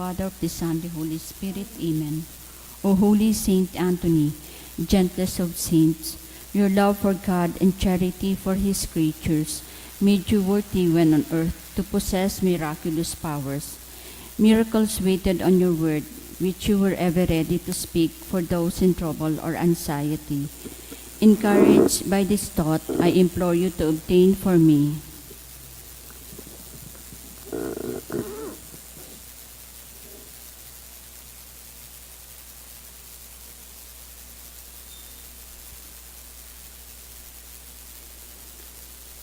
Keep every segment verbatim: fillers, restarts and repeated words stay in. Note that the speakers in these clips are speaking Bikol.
Father, of the Son, the Holy Spirit. Amen. O Holy Saint Anthony, gentlest of saints, your love for God and charity for His creatures made you worthy when on earth to possess miraculous powers. Miracles waited on your word, which you were ever ready to speak for those in trouble or anxiety. Encouraged by this thought, I implore you to obtain for me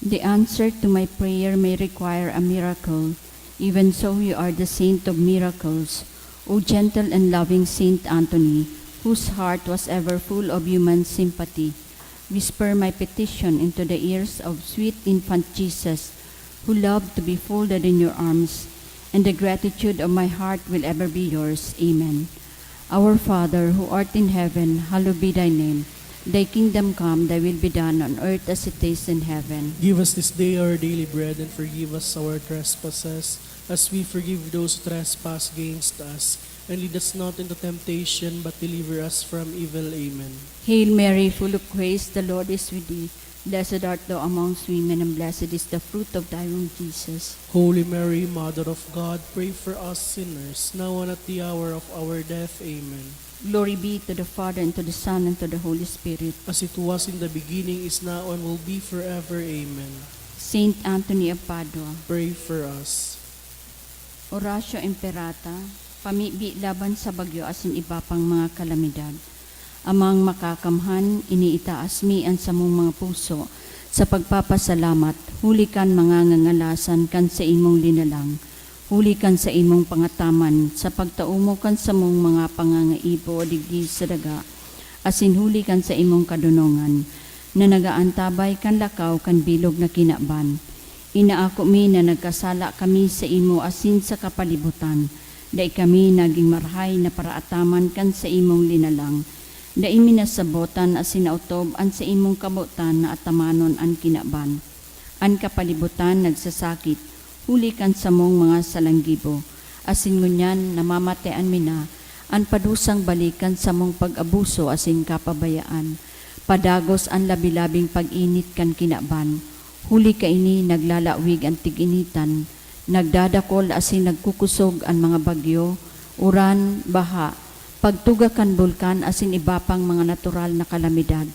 the answer to my prayer may require a miracle. Even so, you are the saint of miracles. O gentle and loving Saint Anthony, whose heart was ever full of human sympathy, whisper my petition into the ears of sweet infant Jesus, who loved to be folded in your arms, and the gratitude of my heart will ever be yours. Amen. Our Father, who art in heaven, hallowed be thy name. Thy kingdom come, thy will be done on earth as it is in heaven. Give us this day our daily bread, and forgive us our trespasses, as we forgive those who trespass against us. And lead us not into temptation, but deliver us from evil. Amen. Hail Mary, full of grace, the Lord is with thee. Blessed art thou amongst women, and blessed is the fruit of thy womb, Jesus. Holy Mary, Mother of God, pray for us sinners, now and at the hour of our death. Amen. Glory be to the Father, and to the Son, and to the Holy Spirit. As it was in the beginning, is now, and will be forever. Amen. Saint Anthony of Padua. Pray for us. Oratio Imperata, pamibi laban sa bagyo asin iba pang mga kalamidad. Amang Makakamhan, iniitaas mi an samong mga puso sa pagpapasalamat huli kan mga ngangalasan kan saimong linalang, huli kan saimong pangataman sa pagtao mo kan samong mga pangangaipo digdi sa daga, asin huli kan saimong kadonongan na nagaantabay kan lakaw kan bilog na kinaban. Inaako mi na nagkasala kami saimo asin sa kapalibutan. Dai kami nagin marahay na paraataman kan saimong linalang. Dai mi nasabotan asin naotob an saimong kabotan na atamanon an kinaban. An kapalibutan nagsasakit huli kan samong mga salanggibo, asin ngunyan namamatean mi na an padusang balik kan samong pag-abuso asin kapabayaan. Padagos an labi-labing pag-init kan kinaban, huli kaini naglalawig an tig-initan, nagdadakol asin nagkukusog an mga bagyo, uran, baha, pagtuga kan bulkan asin iba pang mga natural na kalamidad.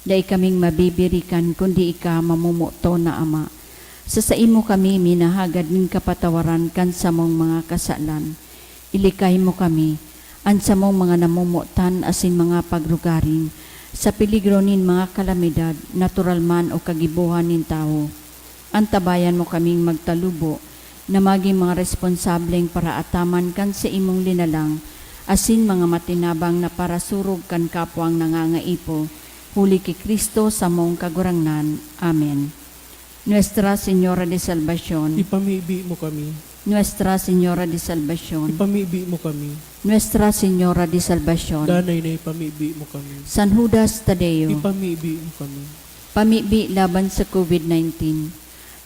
Dai kaming mabibirikan kundi ika, mamomoton na Ama. Sa saimo kami minahagad nin kapatawaran kan samong mga kasalan. Ilikay mo kami, an samong mga namomotan asin mga pagrugaring, sa peligro nin mga kalamidad, natural man o kagibohan nin tawo. Antabayan mo kaming magtalubo na magin mga responsableng paraataman kan saimong linalang asin mga matinabang na parasurog kan kapwang nangangaipo, huli ki Cristo samong Kagurangnan. Amen. Nuestra Señora de Salvacion. Ipamibi mo kami. Nuestra Señora de Salvacion. Ipamibi mo kami. Nuestra Señora de Salvacion. Danay na ipamibi mo kami. San Judas Tadeo. Ipamibi mo kami. Pamibi laban sa COVID nineteen.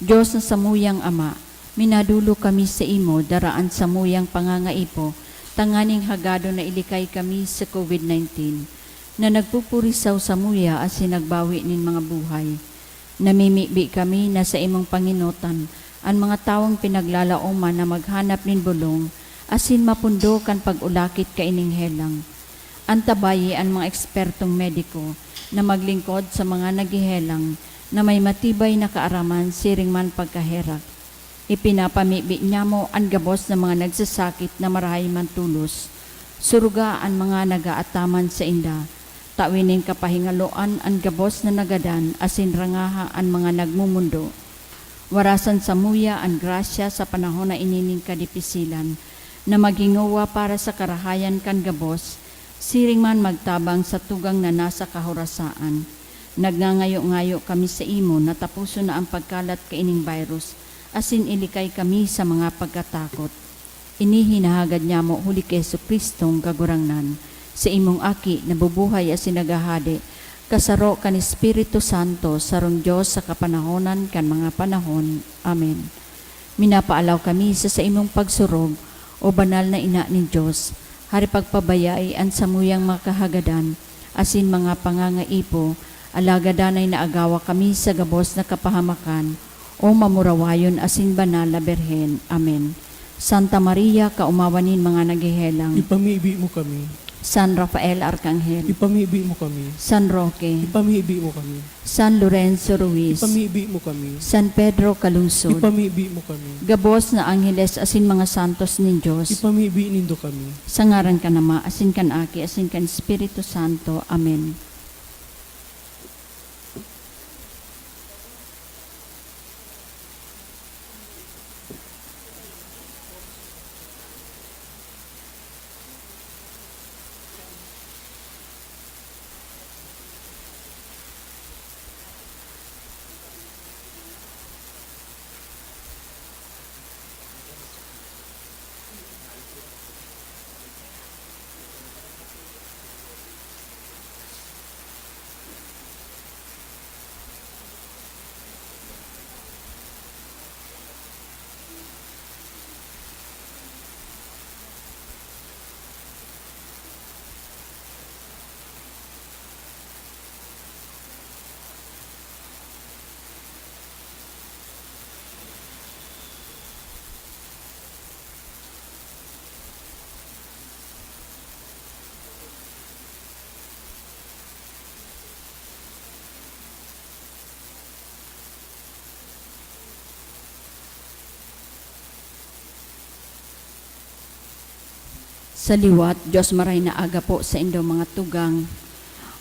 Dios na samuyang Ama, minadolok kami saimo dara an samuyang pangangaipo, tanganing hagadon na ilikay kami sa COVID nineteen, na nagpupurisaw samuya asin nagbawi nin mga buhay. Namimibi kami na saimong pangenotan an mga tawong pinaglalaoman na maghanap nin bolong asin mapundo kan pag-ulakit kaining helang. Antabayi an mga ekspertong mediko na maglingkod sa mga naghehelang na may matibay na kaaraman siring man pagkaherak. Ipinapamibi niamo an gabos na mga nagsasakit na marahay man tolos. Suruga an mga nagaataman sainda. Tawi nin kapahingaloan an gabos na nagadan asin rangaha an mga nagmomondo. Warasan samuya an grasya sa panahon na ini nin kadipisilan, na maghingowa para sa karahayan kan gabos, siring man magtabang sa tugang na nasa kahorasaan. Nagngangayo-ngayo kami saimo na taposon na an pagkalat kaining virus, asin ilikay kami sa mga pagkatakot. Ini hinahagad nyamo huli ki Jesu-Cristong Kagurangnan, saimong Aki, nabubuhay asin naghahade, kasaro kan Espiritu Santo, sarong Dios sa kapanahonan kan mga panahon. Amen. Minapaalaw kami sa saimong pagsurog, O banal na Ina nin Dios, hari pagpabayai an samuyang mga kahagadan asin mga pangangaipo, alagad danay naagawa kami sa gabos na kapahamakan, O mamurawayon asin banal na Birhen. Amen. Santa Maria, kaomawan nin mga naghehelang. Ipamibi mo kami. San Rafael Arkanghel. Ipamibi mo kami. San Roque. Ipamibi mo kami. San Lorenzo Ruiz. Ipamibi mo kami. San Pedro Calungsod. Ipamibi mo kami. Gabos na angheles asin mga santos nin Dios. Ipamibi nindo kami. Sa ngaran kan Ama, asin kan Aki, asin kan Espiritu Santo. Amen. Sa liwat, Dios maray na aga po saindo, mga tugang.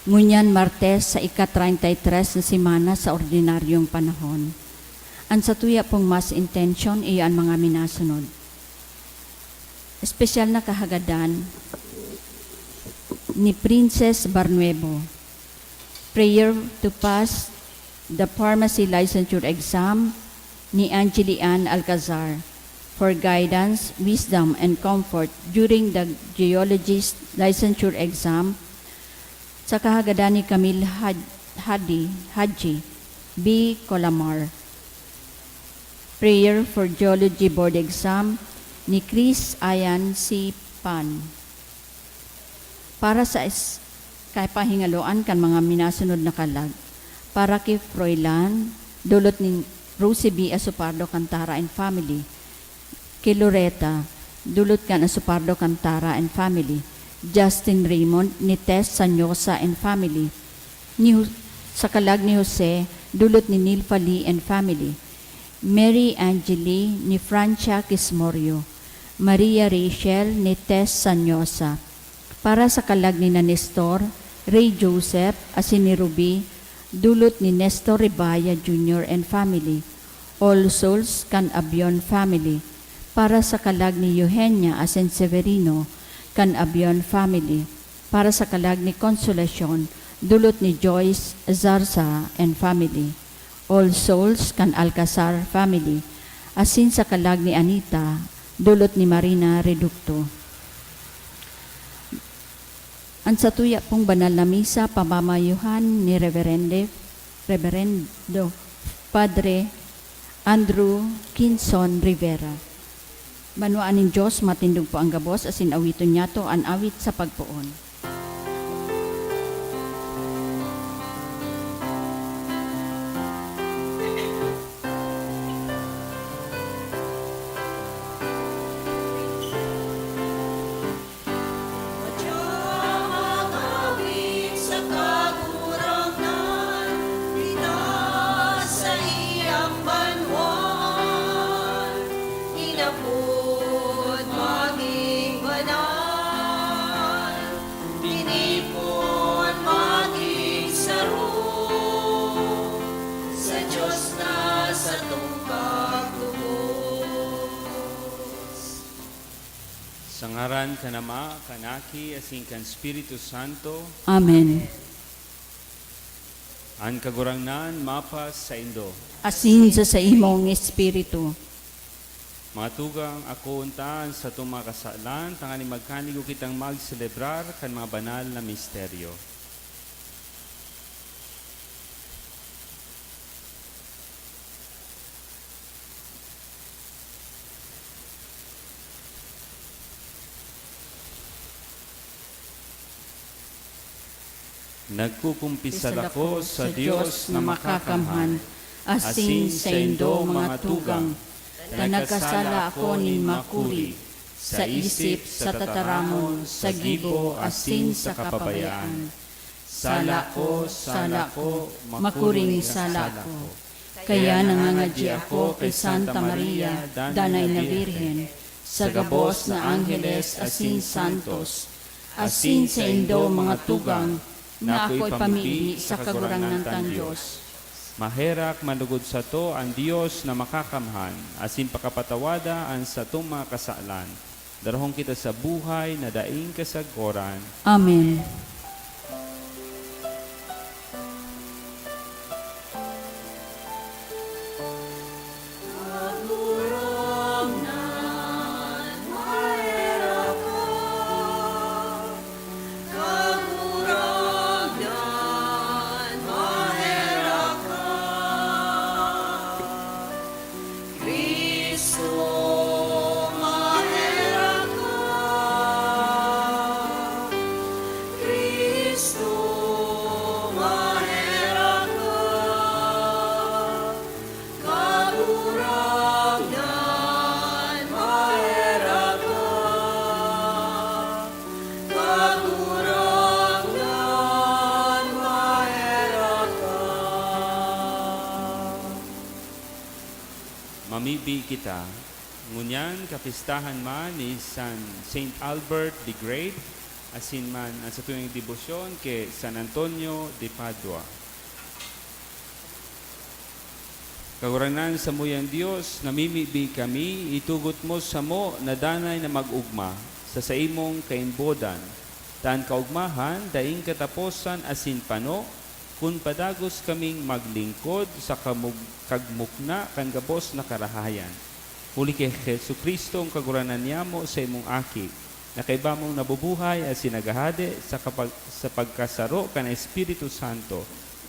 Ngunyan Martes sa ika-treinta y tres na semana sa ordinaryong panahon. An satuya pong Mass intention iyo an mga minasunod. Espesyal na kahagadan ni Princess Barnuevo. Prayer to pass the pharmacy licensure exam ni Angeli Ann Alcazar for guidance, wisdom, and comfort during the geologist licensure exam sa kahagadan ni Camille Had-, Hadi, Hadji B. Colamar. Prayer for Geology Board Exam ni Chris Ayan C. Pan. Para sa is-, kapahingaloan kan mga minasunod na kalag, para ki Froilan, dulot ni Rosie B. Asopardo Cantara and family. Ki Loreta, dulot kan Asopardo Cantara and family. Justin Raymond ni Tess Sanyosa and family. Ni Ho-, sa kalag ni Jose, dulot ni Nilfa Lee and family. Mary Angeli ni Francia Quismorio. Maria Rachel ni Tess Sanyosa. Para sa kalag ni na Nestor, Ray Joseph, asin ni Ruby, dulot ni Nestor Ribaya Junior and family. All Souls kan Abion family. Para sa kalag ni Eugenia asin Severino kan Abion family. Para sa kalag ni Consolacion, dulot ni Joyce Zarza and family. All Souls kan Alcazar family, asin sa kalag ni Anita, dulot ni Marina Reducto. An satuya pong banal na misa, pamamayohan ni Reverende, Reverendo Padre Andrew Kinson Rivera. Banwaan nin Dios, matindog po an gabos, asin awiton niyato an awit sa pagpoon. Madyang makawit sa Kagurangnan, ina sa iyang banwaan, inapod magin banal, tinipon magin saro, sa Dios na satong pagtubos. Sa ngaran kan Ama, kan Aki, asin kan Espiritu Santo. Amen. An Kagurangnan mapasaindo. Asin sa saimong espiritu. Mga tugang, akoon ta an satong mga kasalan, tanganing magkanigo kitang magselebrar kan mga banal na misteryo. Nagkukumpisal ako sa Dios na makakamhan, asin saindo mga tugang, ta nagkasala ako nin makuri, sa isip, sa tataramon, sa gibo, asin sa kapabayaan. Sala ko, sala ko, makuring sala ko. Kaya nangangadyi ako kay Santa Maria, Danay na Birhen, sa gabos na angheles asin santos, asin saindo mga tugang, na ako ipamibi sa Kagurangnan tang Dios. Maherak manugod sato an Dios na makakamhan, asin pakapatawada an satong mga kasalan. Darahon kita sa buhay na daing kasagkoran. Amen. Cristo, maherak ka. Cristo, maherak ka. Kagurangnan, maherak ka. Kagurangnan, maherak ka. Mamibi kita. Ngunyan, kapistahan man ni San Saint Albert the Great, asin man an satuyang debosyon ki San Antonio de Padua. Kagurangnan, samuyang Dios, namimibi kami, itugot mo samo na danay na mag-ogma sa saimong kaimbodan, ta an kaogmahan, daing kataposan asin pano, kun padagos kaming maglingkod sa kamug-, kagmukna kan gabos na karahayan. Huli ki Jesu-Cristo, an Kagurangnan niyamo, sa imong Aki, na kaiba mong nabubuhay asin naghahade sa kapag-, sa pagkasaro kan Espiritu Santo,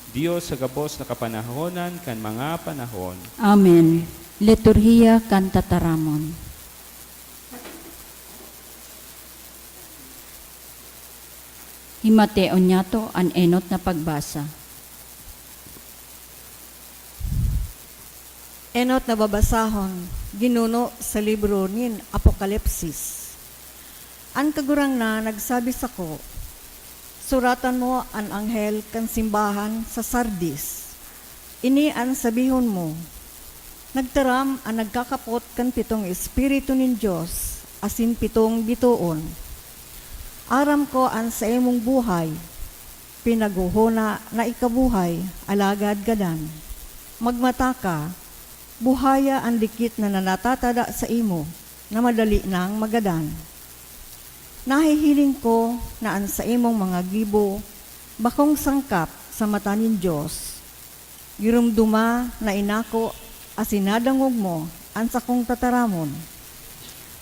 Dios sa gabos na kapanahonan kan mga panahon. Amen. Liturhiya kan Tataramon. Himateon niyato an enot na pagbasa. Enot na babasahon, ginuno sa libro nin Apokalipsis. An Kagurangnan nagsabi sako, "Suratan mo an anghel kan simbahan sa Sardis. Ini an sabihon mo, 'Nagtaram an nagkakapot kan pitong Espiritu nin Dios asin pitong bitoon. Aram ko an saimong buhay, pinaghohona na ika buhay, alagad gadan. Magmata ka, buhaya an dikit na natatada saimo, na madali nang magadan. Nahihiling ko na an saimong mga gibo bakong sangkap sa mata nin Dios. Giromdoma na inako asin nadangog mo an sakong tataramon.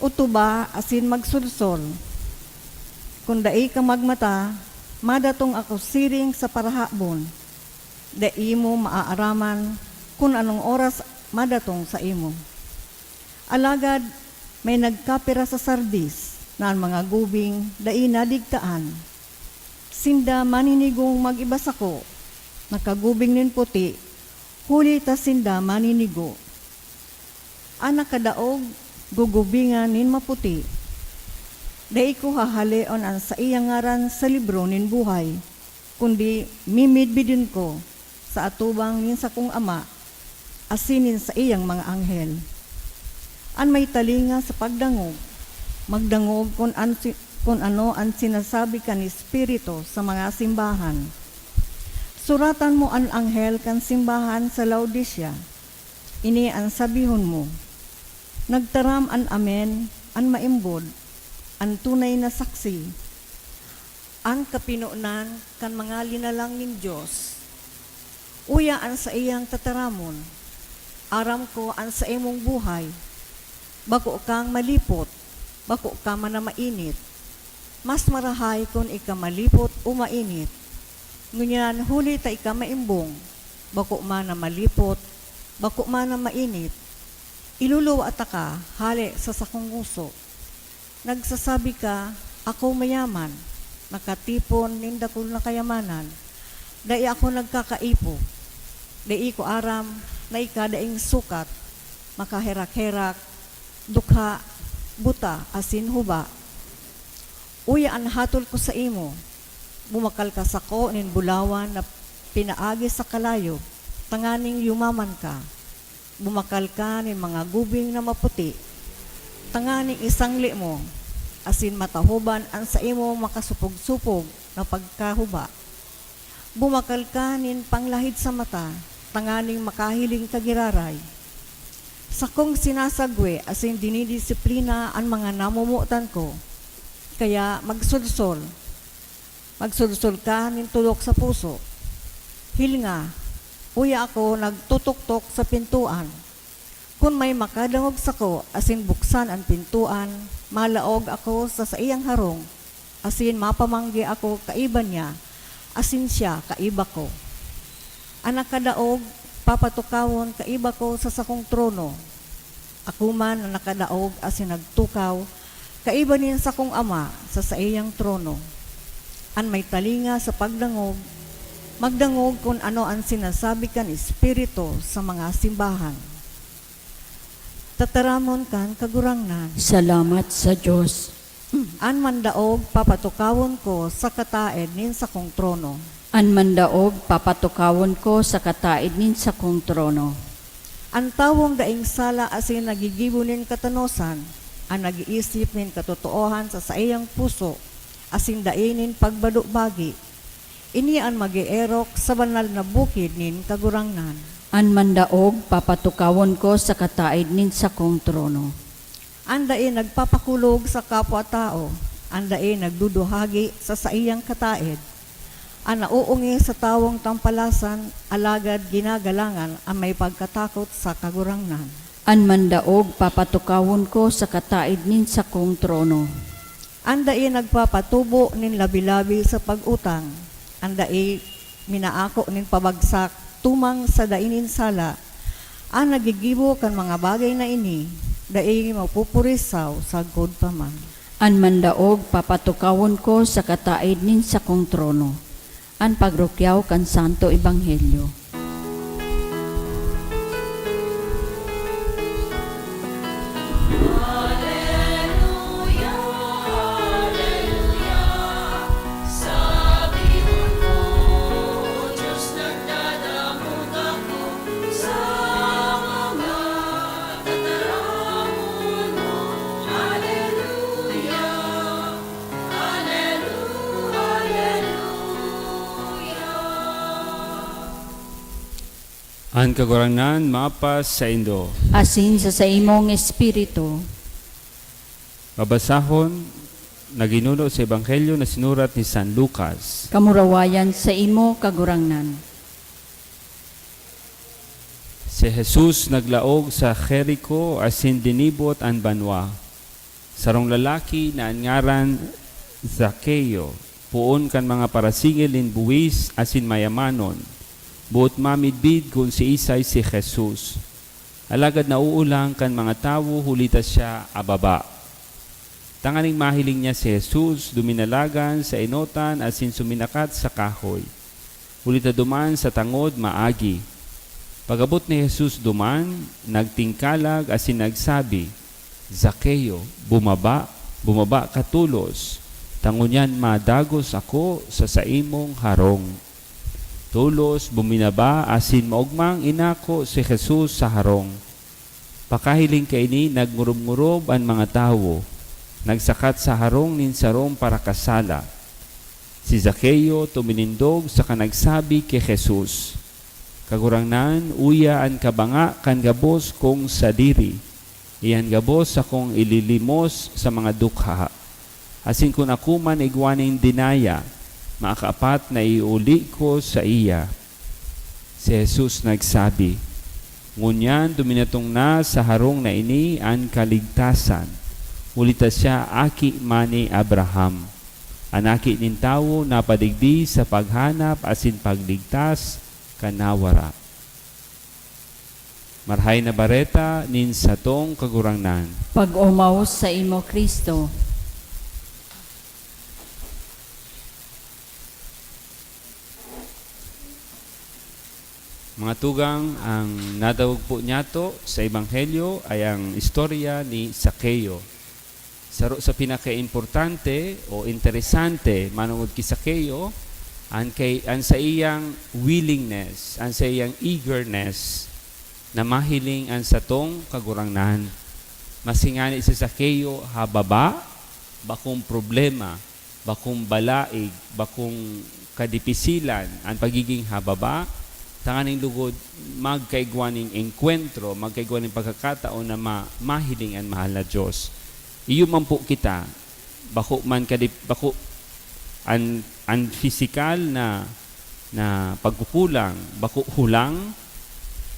Otoba asin magsolsol. Kun dai ka magmata, madatong ako siring sa parahabon. Dai mo maaaraman kun anong oras madatong saimo. Alagad may nagkapira sa Sardis na an mga gubing dai nadigtaan. Sinda maninigong mag-iba sako, nakagubing nin puti, huli ta sinda maninigo. An nakadaog, gugubingan nin maputi. Dai ko hahaleon an saiyang ngaran sa libro nin buhay, kundi mimidbidon ko sa atubang nin sakong Ama asin nin saiyang mga anghel. An may talinga sa pagdangog, magdangog kun an si-, kun ano an sinasabi kan Espiritu sa mga simbahan. Suratan mo an anghel kan simbahan sa Laodicea. Ini an sabihon mo, 'Nagtaram an Amen, an maimbod, an tunay na saksi, an kapinonan kan mga linalang nin Dios. Uya an saiyang tataramon, aram ko an saimong buhay. Bako kang malipot, bako ka man na mainit. Mas marahay kun ika malipot o mainit. Ngunyan, huli ta ika maimbong, bako man na malipot, bako man na mainit, iluluwa taka hale sa sakong ngoso. Nagsasabi ka, "Ako mayaman, nakatipon nin dakul na kayamanan, Dai ako nagkakaipo. Dai ko aram na ika daing sukat, makaherak-herak, dukha, buta, asin huba. Uya an hatol ko saimo, bumakal ka sako nin bulawan na pinaagi sa kalayo, tanganing yumaman ka. Bumakal ka nin mga gubing na maputi, tanganing isangli mo, asin matahoban an saimong makasopog-sopog na pagkahuba. Bumakal ka nin panglahid sa mata, tanganing makahiling ka giraray. Sakong sinasagwe asin dinidisiplina an mga namomotan ko. Kaya magsolsol, magsolsol ka nin tudok sa puso. Hilnga, uya ako nagtutuktok sa pintoan. Kun may makadangog sako asin buksan an pintoan, malaog ako sa saiyang harong, asin mapamanggi ako kaiba niya, asin siya kaiba ko. An nakadaog, papatukawon kaiba ko sa sakong trono. Ako man an nakadaog asin nagtukaw, kaiba nin sakong Ama sa saiyang trono. An may talinga sa pagdangog, magdangog kun ano an sinasabi kan Espiritu sa mga simbahan. Tataramon kan Kagurangnan. Salamat sa Dios. An mandaog, papatukawon ko sa kataed nin sakong trono. An mandaog, papatukawon ko sa kataed nin sakong trono. An tawong daing sala asin nagigibo nin katanosan, an nag-iisip nin katotoohan sa saiyang puso, asin dai nin pagbado-bagi, ini an mag-eerok sa banal na bukid nin Kagurangnan. An mandaog, papatukawon ko sa kataed nin sakong trono. An dai nagpapakulog sa kapwa-tawo, an dai nagduduhagi sa saiyang kataed, an naoongis sa tawong tampalasan, alagad ginagalangan an may pagkatakot sa Kagurangnan. An mandaog, papatukawon ko sa kataed nin sakong trono. An dai nagpapatubo nin labi-labi sa pag-utang, an dai minaako nin pabagsak tumang sa dai nin sala, an naggigibo kan mga bagay na ini, dai mapupurisaw sagkod pa man. An mandaog, papatukawon ko sa kataed nin sakong trono. An pagrukyaw kan Santo Ebanghelyo. An Kagurangnan mapas saindo. Asin sa saimong espiritu. Babasahon na ginuno sa Ebanghelyo na sinurat ni San Lucas. Kamurawayan saimo, Kagurangnan. Si Jesus naglaog sa Jerico asin dinibot an banwa. Sarong lalaki na an ngaran Zaqueo, poon kan mga parasingil nin buhis asin mayamanon, boot mamidbid kun siisay si Jesus. Alagad naoolang kan mga tawo huli ta siya ababa. Tanganing mahiling niya si Jesus, duminalagan sa enotan asin suminakat sa kahoy. Huli ta duman sa tangod maagi. Pag-abot ni Jesus duman, nagtingkalag asin nagsabi, "Zaqueo, bumaba, bumaba ka tolos, ta ngunyan madagos ako sa saimong harong." Tolos buminaba asin maogmang inako si Jesus sa harong. Pakahiling kaini, nagngurub-ngurub an mga tawo, nagsakat sa harong nin sarong parakasala. Si Zaqueo tuminindog saka nagsabi ki Jesus, "Kagurangnan, uya an kabanga kan gabos kong sadiri, iyan gabos sakong ililimos sa mga dukha. Asin kun ako man igwa nin dinaya, makaapat na iuli ko saiya." Si Jesus nagsabi, "Ngunyan duminatong na sa harong na ini an kaligtasan, huli ta siya aki man ni Abraham. An Aki nin Tawo napadigdi sa paghanap asin pagligtas kan nawara." Marahay na Bareta nin satong Kagurangnan. Pag-omaw saimo, Cristo. Mga tugang, ang nadangog po niyato sa Ebanghelyo ay ang istorya ni Zaqueo. Saro sa pinakaimportante o interesante manongod ki Zaqueo, an kay, an sa iyang willingness, an sa iyang eagerness na mahiling an satong Kagurangnan. Mas hingani si Zaqueo hababa, bakong problema, bakong balaig, bakong kadipisilan an pagiging hababa, tanganing lugod magkaigwa nin engkwentro, magkaigwa nin pagkakataon na ma-, mahiling an mahal na Dios. Iyo man po kita, bako man kadip-, bako an, an pisikal na, na pagkukulang, bako hulang,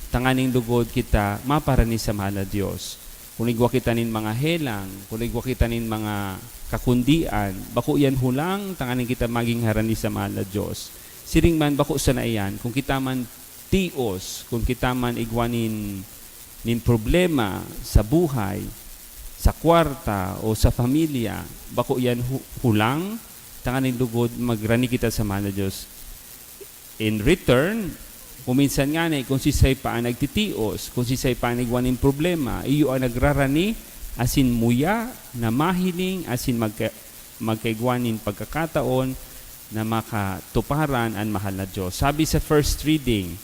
tanganing lugod kita maparani sa mahal na Dios. Kung igwa kita nin mga helang, kung igwa kita nin mga kakundian, bako iyan hulang tanganing kita maging harani sa mahal na Dios. Siring man, bako sana iyan, kung kita man tios, kung kita man igwa nin, nin problema sa buhay, sa kwarta o sa pamilya, bako iyan hu-, hulang tanganing lugod magrani kita sa mahal na Dios. In return, kung minsan ngani, kung siisay pa ang nagtitios, kung siisay pa ang igwa nin problema, iyo ang nagrarani asin muya na mahiling asin magka-, magkaigwa nin pagkakataon na makatuparan an mahal na Dios. Sabi sa first reading,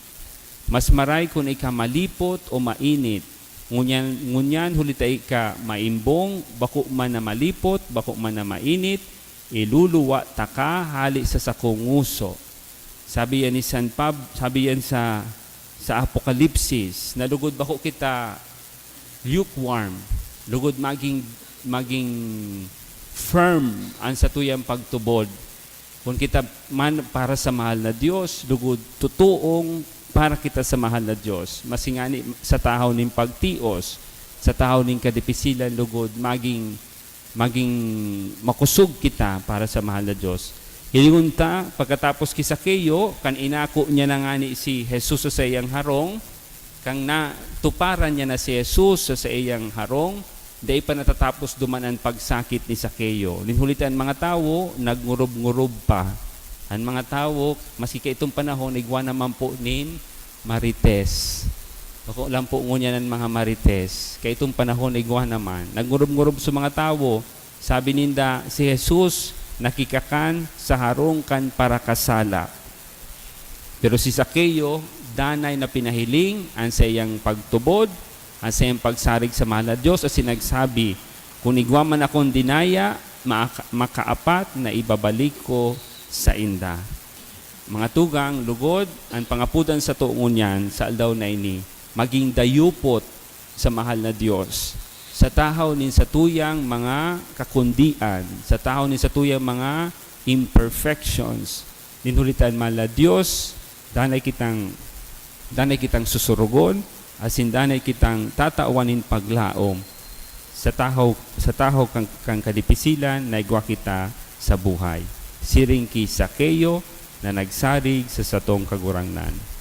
"Mas maray kun ika malipot o mainit. Ngunyan, ngunyan huli ta ika maimbong, bako man na malipot, bako man na mainit, iluluwa taka hale sa sakong ngoso." Sabi yan ni San Pab-, sabi yan sa, sa Apokalipsis, na lugod bako kita lukewarm, lugod maging, maging firm an satuyang pagtubod. Kun kita man para sa mahal na Dios, lugod totoong para kita sa mahal na Dios. Mas hingani sa tahaw nin pagtios, sa tahaw nin kadipisilan, lugod maging maging makosog kita para sa mahal na Dios. Hilingon ta, pagkatapos ki Zaqueo, kan inako niya na ngani si Jesus sa saiyang harong, kan natuparan niya na si Jesus sa saiyang harong, dai pa natatapos duman an pagsakit ni Zaqueo. Nin huli ta an mga tawo, nagngurub-ngurub pa. An mga tawo, maski kaitong panahon, igwa naman po nin marites. Bako lang po ngunyan an mga marites. Kaitong panahon, igwa naman. Nagngurub-ngurub sa mga tawo. Sabi ninda, si Jesus nakikakan sa harong kan parakasala. Pero si Zaqueo, danay na pinahiling an saiyang pagtubod, an saiyang pagsarig sa mahal na Dios, asin nagsabi, "Kun igwa man akong dinaya, maaka-, makaapat na ibabalik ko sainda." Mga tugang, lugod, an pangapodan sato ngunyan sa aldaw na ini, maging dayupot sa mahal na Dios, sa tahaw nin satuyang mga kakundian, sa tahaw nin satuyang mga imperfections. Nin huli ta an mahal na Dios, danay kitang, danay kitang susurugon, asin danay kitang tatawan nin paglaom sa tahaw, sa tahaw kan, kan kadipisilan na igwa kita sa buhay. Siring ki Zaqueo na nagsarig sa satong Kagurangnan.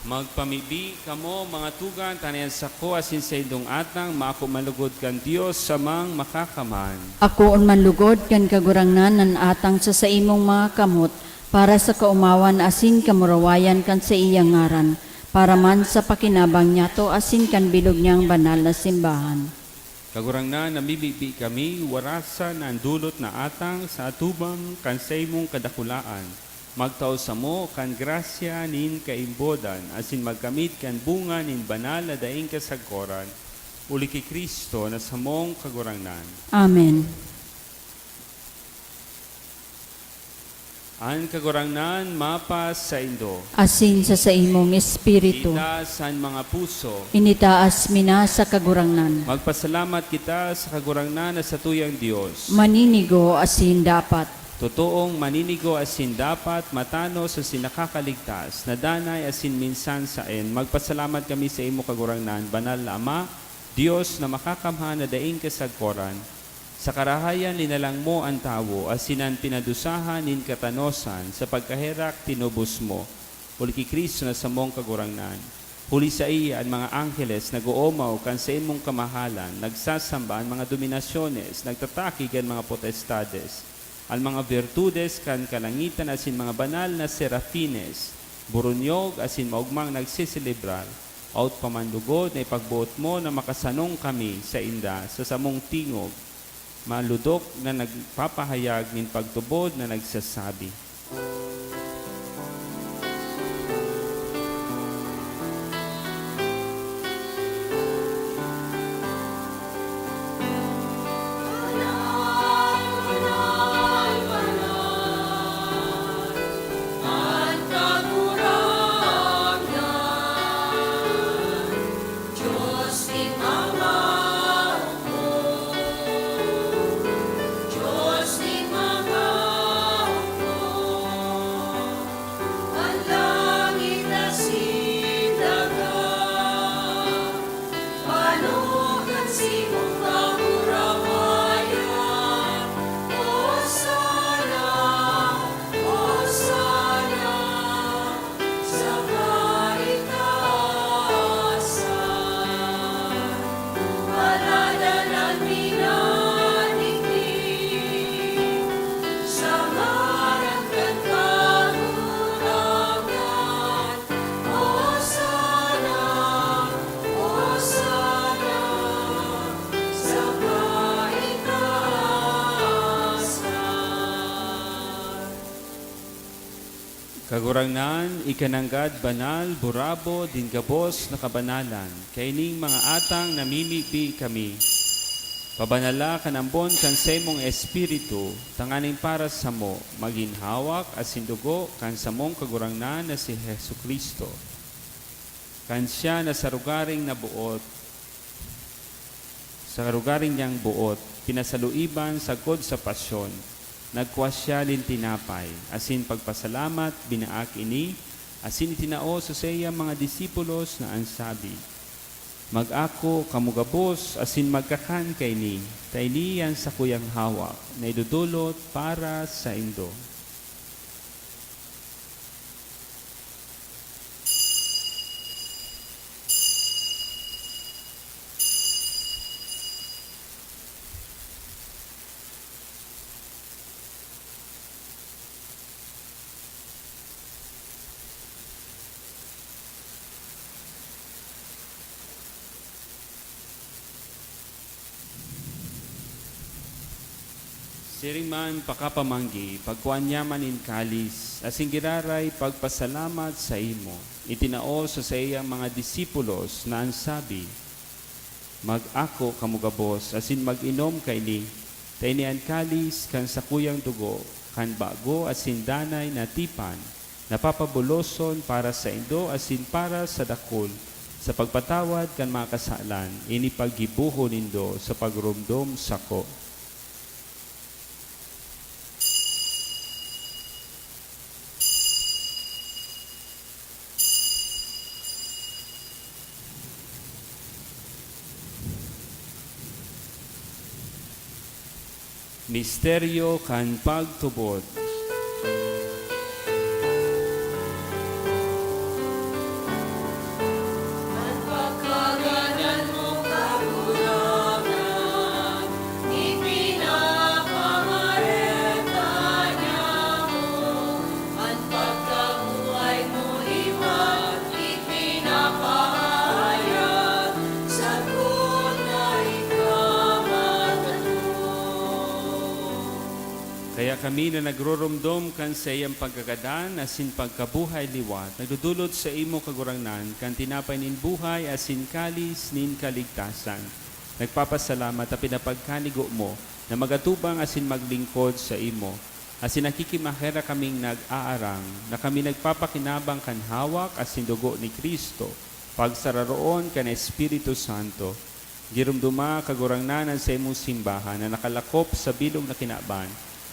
Magpamibi kamo, mga tugang, ta an sako asin saindong atang maako man lugod kan Dios Amang Makakamhan. Akoon man lugod kan Kagurangnan an atang sa saimong mga kamot, para sa kaomawan asin kamurawayan kan saiyang ngaran, para man sa pakinabang niyato asin kan bilog niyang banal na simbahan. Kagurangnan, namimibi kami, warasan na an dolot na atang sa atubang kan saimong kadakulaan. Magtao samo kan grasya nin kaimbodan asin magkamit kan bunga nin banal na daing kasagkoran, huli ki Cristo na samong Kagurangnan. Amen. An Kagurangnan mapasaindo. Asin sa saimong espiritu. Itaas an mga puso. Initaas mi na sa Kagurangnan. Magpasalamat kita sa Kagurangnan na satuyang Dios. Maninigo asin dapat. Totoong maninigo asin dapat, matanos asin nakakaligtas, na danay asin minsan saen. Magpasalamat kami sa imo, Kagurangnan, Banal na Ama, Dios na makakamhan na daing kasagkoran. Sa karahayan linalang mo an tawo, asin an pinadusahan nin katanosan sa pagkaherak tinubos mo, huli ki Cristo na samong Kagurangnan. Huli saiya an mga angheles nag-oomaw kan saimong kamahalan, nagsasamba an mga dominasyones, nagtataki kan mga potestades, an mga birtudes kan kalangitan asin mga banal na serafines, buronyog asin maogmang nagseselebrar, hot pa man lugod na ipagboot mo na makasanong kami sainda sa samong tingog, malodok na nagpapahayag nin pagtubod na nagsasabi, Dios nin mga opo, Dios nin mga opo, an langit asin daga, pano kan simong kamurawayan. Hosana, Hosana. Sa kaitaasan, paladan an minadigdi, sa ngaran kan Kagurangnan. Hosana, Hosana, sa kaitaasan. Kagurangnan, ika nanggad banal, burabod nin gabos na kabanalan. Kaining mga atang namimibi kami, pabanala kan ambon kan saimong Espiritu, tanganing para samo magin hawak asin dugo kan samong Kagurangnan na si Jesu-Cristo. Kan siya na sarugaring naboot, sa karugaring niyang boot, pinasaluiban sagkod sa pasyon, nagkua siya nin tinapay, asin pagpasalamat, binaak ini, asin itinao sa saiyang mga disipulos na an sabi, "Mag-ako kamo gabos asin magkakan kaini, ta ini an sakuyang hawak na idodolot para saindo." Siring man, pakapamanggi, pagkua niya man nin kalis, asin giraray pagpasalamat saimo, itinao sa saiyang mga disipulos na an sabi, "Mag-ako kamo gabos asin mag-inom kaini, ta ini an kalis kan sakuyang dugo kan bago asin danay na tipan, na papabuloson para saindo asin para sa dakul sa pagpatawad kan mga kasalan. Ini paggibohon nindo sa pagromdom sako." Misteryo kan pagtubod. Kaya kami na nagroromdom kan saiyang pagkagadan asin pagkabuhay liwat, nagdodolot saimo, Kagurangnan, kan tinapay nin buhay asin kalis nin kaligtasan. Nagpapasalamat ta pinapagkanigo mo na magatubang asin maglingkod saimo. Asin nakikimaherak kaming nag-aarang na kami nagpapakinabang kan hawak asin dugo ni Cristo, pagsararoon kan Espiritu Santo. Giromdoma, Kagurangnan, an saimong simbahan na nakalakop sa bilog na kinaban,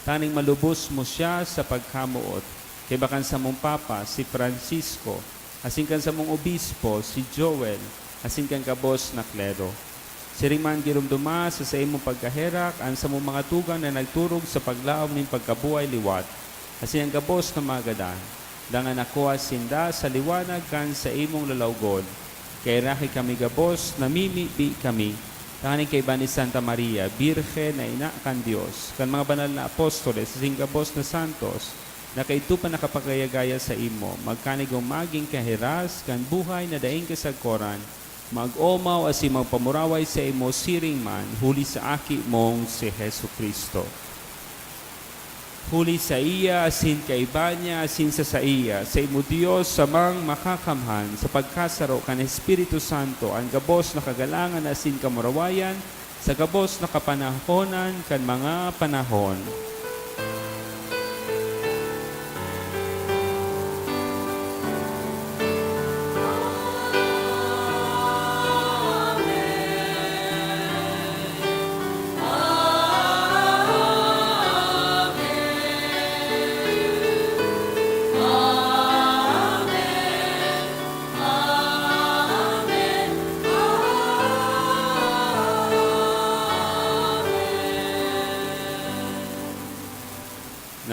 tanganing malubos mo siya sa pagkamoot, kaiba kan samong Papa, si Francisco, asin kan samong Obispo, si Joel, asin kan gabos na klero. Siring man, giromdoma sa saimong pagkaherak an samong mga tugang na nagturog sa paglaom nin pagkabuhay liwat, asin an gabos na mga gadan, dangan nakua sinda sa liwanag kan saimong lalawgon. Kaheraki kami gabos, namimibi kami, tanganing kaiba ni Santa Maria, Birhen na ina kan Dios, kan mga banal na apostoles, asin gabos na santos, na kaidto pa nakapagaya-gaya saimo, magkanigong magin kahiras kan buhay na daing kasagkoran, mag-omaw asin magpamuraway saimo siring man, huli sa Aki mong si Jesu-Cristo. Huli saiya, asin kaiba niya, asin sa saiya, saimo, Dios, Amang Makakamhan, sa pagkasaro kan Espiritu Santo, an gabos na kagalangan asin kamurawayan, sa gabos na kapanahonan kan mga panahon.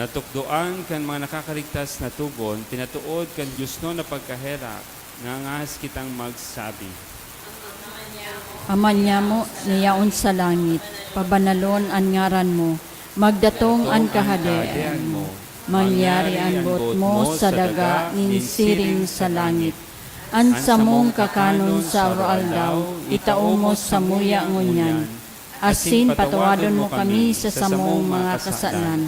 Natukdoan kan mga nakakarigtas na togon, pinatood kan diosnon na pagkaherak, nangangahas kitang magsabi. Ama nyamo na yaon sa langit, pabanalon an ngaran mo, magdatong an kahadean mo, mangyari an boot mo sa daga nin siring sa langit. An samong kakanon sa aroaldaw, itao mo samuya ngunyan, asin patawadon mo kami sa samong mga kasalan,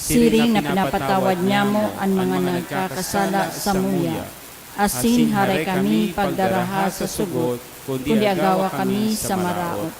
siring na pinapatawad nyamo an mga nagkakasala samuya. Asin haray kami pagdaraha sa sugot, kundi agawa kami sa maraot.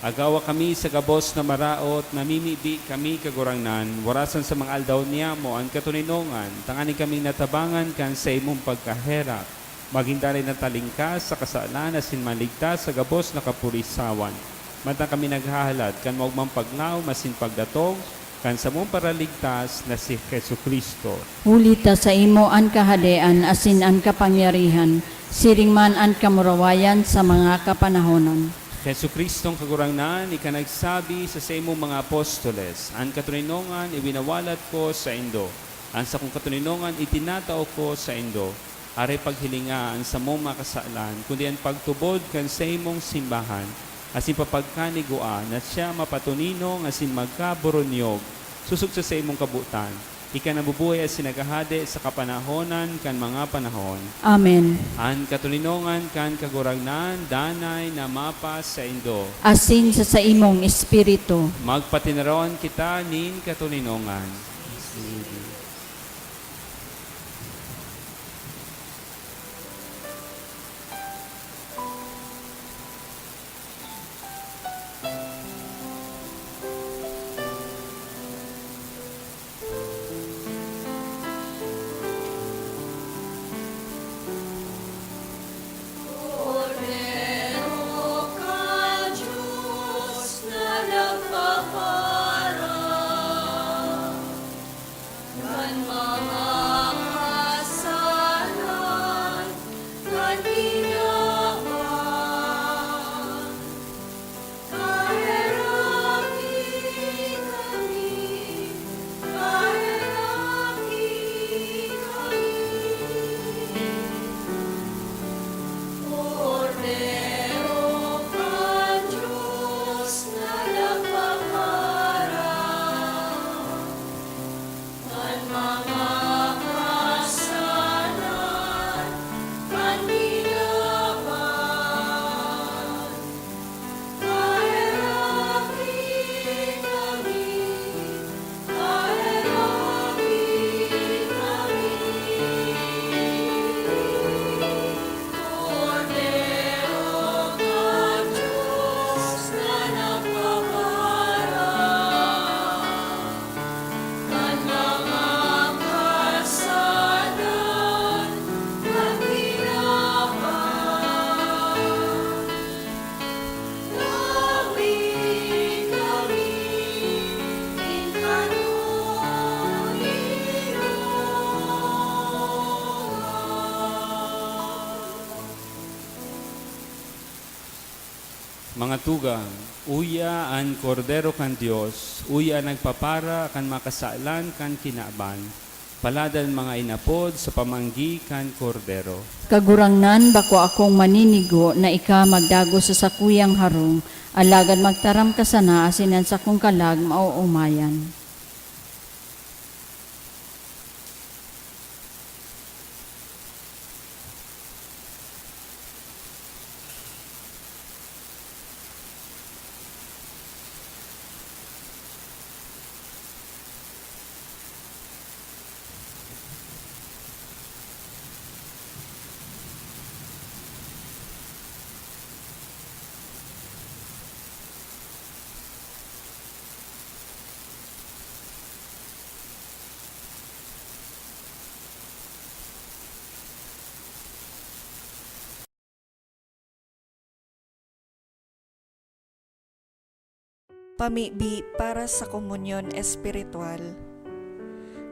Agawa kami sa gabos na maraot, namimibi kami, Kagurangnan, warasan sa mga aldaw niyamo an katoninongan, tanganing kaming natabangan kan saimong pagkaherak, magin danay na talingkas sa kasalan asin maligtas sa gabos na kapurisawan. Mantang kami naghahalat kan maogmang paglaom asin pagdatong kan samong Paraligtas na si Jesu-Cristo. Huli ta saimo an kahadean asin an kapangyarihan, siring man an kamurawayan sa mga kapanahonan. Jesu-Cristong Kagurangnan, ika nagsabi sa saimong mga apostoles, "An katoninongan iwinawalat ko saindo, an sakong katoninongan itinatao ko saindo." Aray paghilinga an samong mga kasalan, kundi an pagtubod kan saimong simbahan, asin papagkanigua na siya mapatoninong asin magkaboronyog, sosog sa saimong kabotan, ika na bubuhay asin naghahade sa kapanahonan kan mga panahon. Amen. An katoninongan kan Kagurangnan danay na mapasaindo. Asin sa saimong espiritu. Magpatinaron kita nin katoninongan. Mga tugang, uya an Kordero kan Dios, uya an nagpapara kan mga kasalan kan kinaban. Palad an mga inapod sa pamanggi kan Kordero. Kagurangnan, bako akong maninigo na ika magdagos sa sakuyang harong, alagad magtaram ka sana asin an sakong kalag maoomayan. Pamibi para sa komunyon espiritual.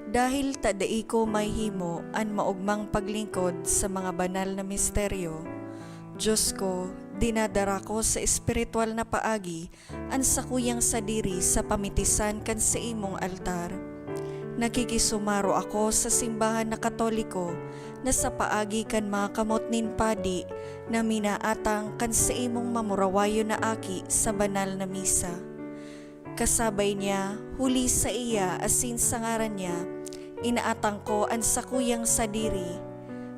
Dahil ta dai ko mahihimo an maogmang paglingkod sa mga banal na misteryo, Diyos ko, dinadara ko sa espiritual na paagi an sakuyang sadiri sa pamitisan kan saimong altar. Nakikisumaro ako sa simbahan na Katoliko na sa paagi kan mga kamot nin padi na minaatang kan saimong mamurawayon na aki sa banal na misa. Kasabay niya, huli saiya asin sa ngaran niya, inaatang ko an sakuyang sadiri.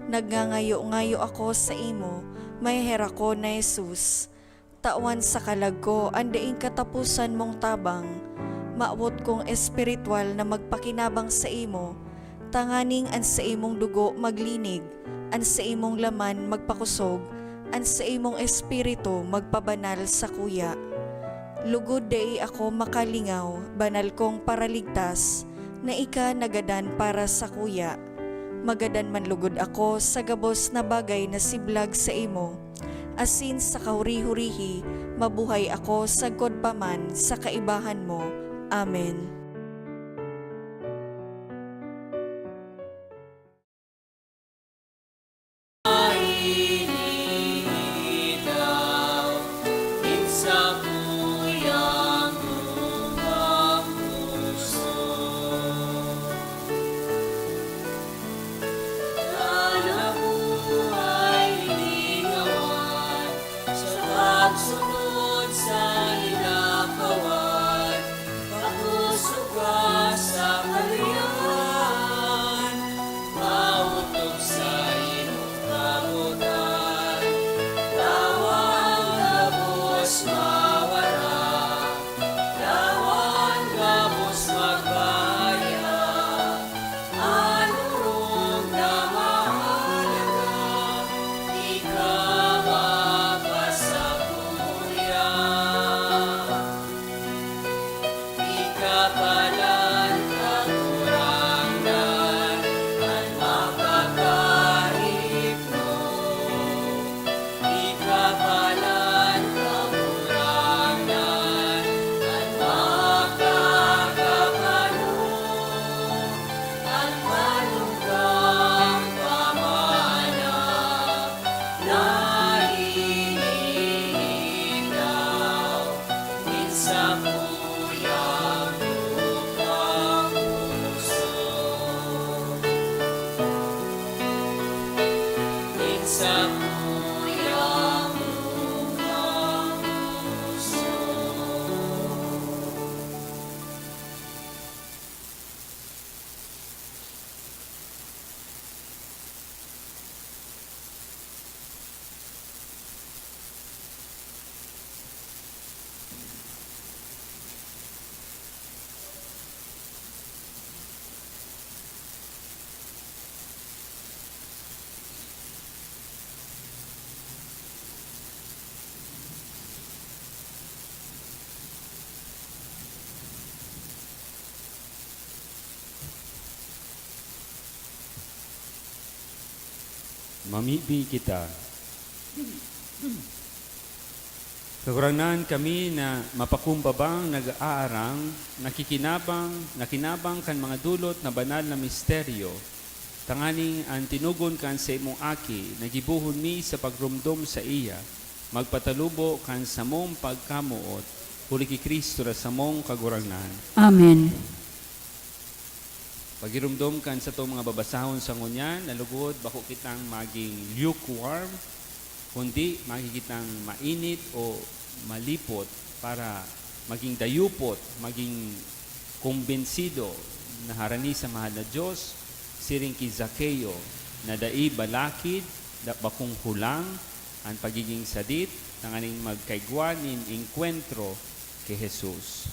Nagngangayo-ngayo ako saimo, maheherak ko na Jesus. Tawan sa kalag ko an daing kataposan mong tabang. Mawot kong espiritual na magpakinabang saimo, tanganing an saimong dugo maglinig, an saimong laman magpakosog, an saimong espiritu magpabanal sakuya. Lugod dai ako makalingaw, banal kong Paraligtas, na ika nagadan para sakuya. Magadan man lugod ako sa gabos na bagay na siblag saimo, asin sa kahuri-hurihi mabuhay ako sagkod pa man sa kaibahan mo. Amen. Sa pagsunod sa inakawan, pakusog ka sa kaliyan, maotob sa imong kabutan. Tawan gabos mawara, tawan gabos magbaya. An orog na mahalaga, ika magpasakuya. Ika palan, Kagurangnan, an makakahipno. Ika palan, Kagurangnan, an makakapano, an manugang pamana, na ininitaw nin sakuyang lupang puso. Nin sakuyang lupang puso. Mamibi kita. Kagurangnan, kami na mapakumbabang nag-aarang, nakikinabang, nakinabang kan mga dulot na banal na misteryo, tanganing an tinugon kan saimong Aki na gibohon mi sa pagromdom saiya, Magpatalubo kan samong pagkamoot, huli ki Cristo na samong Kagurangnan. Amen. Pagiromdom kan satong mga babasahon sa ngunyan, na lugod bako kitang maging lukewarm, kundi magin kitang mainit o malipot para maging dayupot, maging kumbinsido na harani sa mahal na Diyos, siring ki Zaqueo, na dai balakid, da-, bakong hulang an pagiging sadit, tanganing magkaigwa nin engkwentro ki Jesus.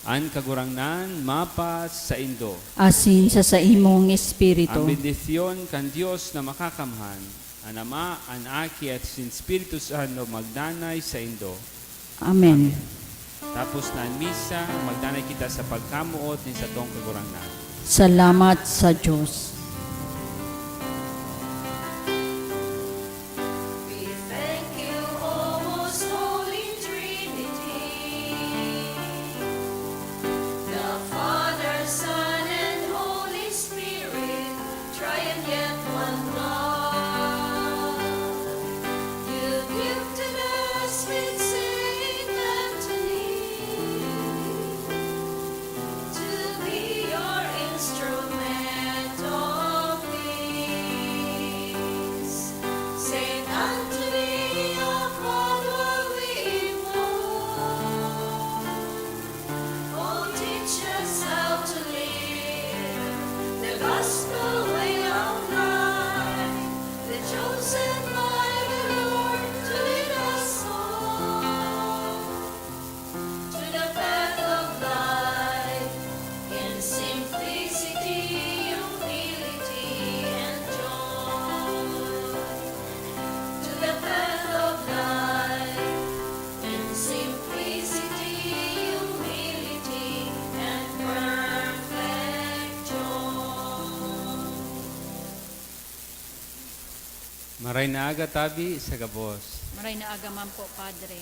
An Kagurangnan mapasaindo. Asin sa saimong espiritu. An bendisyon kan Dios na Makakamhan, an Ama, an Aki, at sin Espiritu Santo magdanay saindo. Amen. Tapos na an misa, magdanay kita sa pagkamoot nin satong Kagurangnan. Salamat sa Diyos. We thank you, O most holy Trinity, the Father, Son, and Holy Spirit, triune yet one God. You gifted us with Saint Anthony to be your instrument of peace. Saint Anthony of Padua, we invoke. Oh, teach us how to live the gospel way of life, the chosen by the Lord to lead us all to the path of life in simplicity, humility, and joy. To the path of life in simplicity, humility, and perfect joy. Maray na aga tabi sa gabos. Maray na aga man po, Padre.